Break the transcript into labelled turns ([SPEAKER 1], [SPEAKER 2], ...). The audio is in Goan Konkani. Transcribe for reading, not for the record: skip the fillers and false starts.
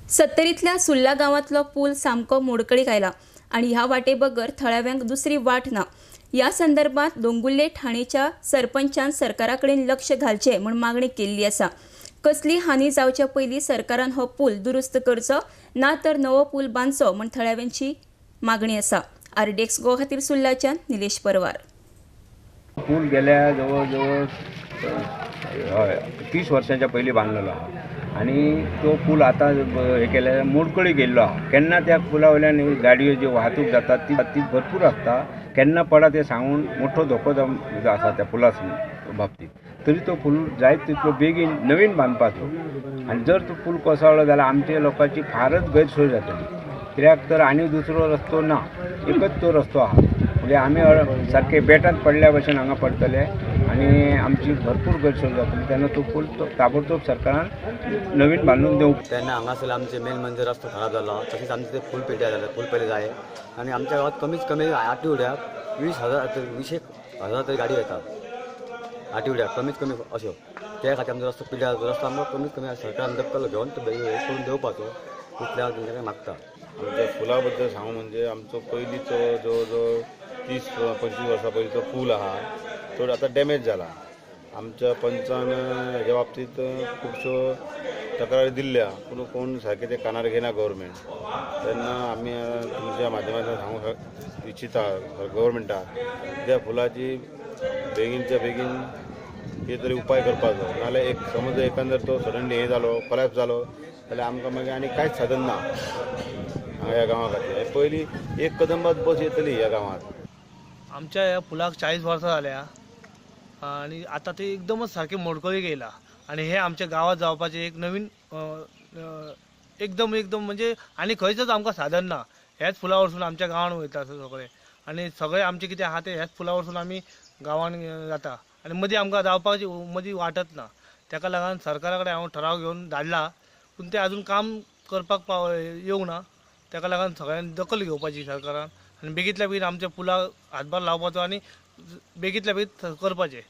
[SPEAKER 1] सत्तरीतल्या सुर्ला गांवांतलो पूल सामको मोडकळीक आयला आनी ह्या वाटे बगर थळाव्यांक दुसरी वाट ना. ह्या संदर्भात दोंगुल्ले ठाणेच्या सरपंचान सरकारा कडेन लक्ष घालचें म्हूण मागणी केल्ली आसा. कसली हानी जावच्या पयलीं सरकारान हो पूल दुरुस्त करचो ना तर नवो पूल बांदचो म्हूण थळाव्यांची मागणी आसा. आरडीएक्स गोवा खातीर सुर्लाच्यान निलेश परवार.
[SPEAKER 2] पूल गेल्या जवळ जवळ हय 30 वर्सांच्या पयलीं बांदलेलो आहा आनी तो पूल आतां हे केल्या मोडकळी गेल्लो आहा. केन्ना त्या पुला वयल्यान गाडयो ज्यो वाहतूक जातात ती ती भरपूर आसता, केन्ना पडा ते सांगून मोठो धोको आसा त्या पुला बाबतीत. तरी तो पूल जायत तितलो बेगीन नवीन बांदपाचो आनी जर तो पूल कोसळ्ळो जाल्यार आमच्या लोकांची फारच गैरसोय जातली. कित्याक तर आनी दुसरो रस्तो ना, एकच तो रस्तो आहा. म्हणजे आमी सारके बेटांत पडल्या भशेन हांगा पडटले आनी आमची भरपूर गैरसोय जातली. तेन्ना तो पूल ताबडतोब सरकारान नवीन बांदून दिवंक.
[SPEAKER 3] तेन्ना हांगासर आमचे मेन म्हणजे रस्तो खराब जालो, तशेंच आमचे ते फूल पेड्यार जाले, फूल पयले जाय आनी आमच्या गांवांत कमीत कमी आठवड्याक 20,000 20,000 तरी गाडी येतात आठवड्याक कमीत कमी अश्यो. त्या खातीर आमचो रस्तो पिड्यार रस्तो आमकां कमीत कमी सरकारान दखल घेवन तो करून दिवपाचो इतलें हांव तेंच्या कडेन मागता.
[SPEAKER 4] आमच्या पुला बद्दल सांगू म्हणजे आमचो पयलींचो जवळ जवळ 30-25 वर्सां पयलींचो पूल आहा तो आतां डॅमेज जाला. आमच्या पंचान हेज्या बाबतींत खुबश्यो तक्रारी दिल्ल्या, पूण कोण सारकें ते कानार घेयना गव्हर्मेंट. तेन्ना आमी तुमच्या माध्यमांतल्यान सांगूंक इच्छिता गव्हर्मेंटाक त्या पुलाची बेगीनच्या बेगीन कितें तरी उपाय करपाचो, नाजाल्यार एक समज एकंदर तो सडनली हें जालो, कोलॅप्स जालो जाल्यार आमकां मागीर आनी कांयच साधन ना ह्या गांवा खातीर. पयलीं एक कदंबाच बस येतली ह्या गांवांत.
[SPEAKER 5] आमच्या ह्या पुलाक 40 वर्सां जाल्या आनी आतां ते एकदमच सारकें मोडकळीक येयला आनी हे आमच्या गांवांत जावपाचें एक नवीन एकदम एकदम म्हणजे आनी खंयच आमकां साधन ना. ह्याच पुला वरसून आमच्या गांवांत वयता सगळे आनी सगळे आमचें कितें आहा तें ह्याच पुला वरसून आमी गांवांत जाता आनी मदीं आमकां जावपाची मदीं वाटत ना. ताका लागून सरकारा कडेन हांव ठराव घेवन धाडला, पूण तें आजून काम करपाक येवंक ना. ताका लागून सगळ्यांनी दखल घेवपाची सरकारान आनी बेगींतल्या बेगीन आमच्या पुलाक हातभार लावपाचो आनी बेगींतल्या बेगीन करपाचें.